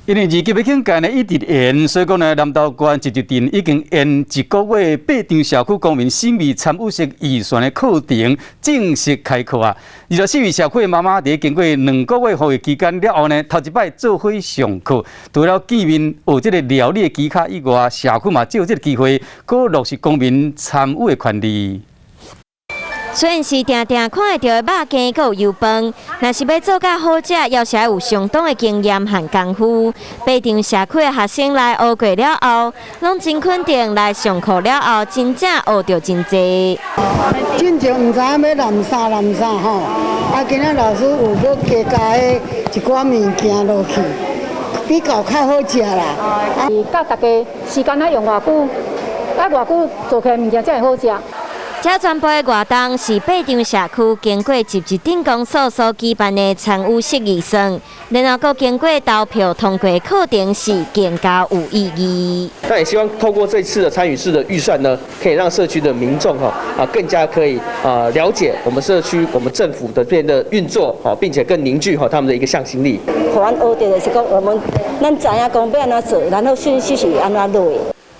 因為二級的警戒呢一直延，所以講呢，南投縣集集鎮已經延一個月，八張社區公民審議參與式預算的課程正式開課啊！24位社區的媽媽佇經過2個月服役期間了後呢，頭一擺做伙上課，除了見面學這個料理的技巧以外，社區嘛藉這個機會，閣落實公民參與的權利。雖然是定定看會著的肉羹，閣有油飯，若是欲做較好食，猶是愛有相當的經驗和功夫。八張社區的學生來學過了後，攏真肯定來上課了後，真正學著真濟。進前毋知影欲淋啥淋啥吼，啊，今仔老師有閣加加彼一寡物件落去，比較較好食啦。教大家時間愛用偌久，啊偌久做起來物件才會好食。這全部的活動是八張社區經過集集鎮公所所舉辦的參與式預算，然後閣經過投票通過課程，是更加有意義。那也希望透過這次的參與式的預算呢，可以讓社區的民眾哈啊更加可以啊了解我們社區、我們政府的這邊的運作，並且更凝聚哈他們的一個向心力。予阮學著就是講，我們咱知影講欲按怎做，然後順序是按怎落。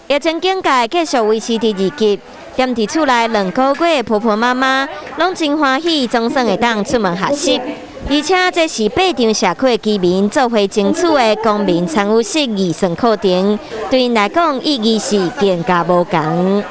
疫情警戒繼續維持佇二級。踮佇厝內2個月的婆婆媽媽，攏真歡喜，總算會當出門學習。而且這是八張社區的居民做伙爭取的公民參與式預算課程，對𪜶來講意義是更加無仝。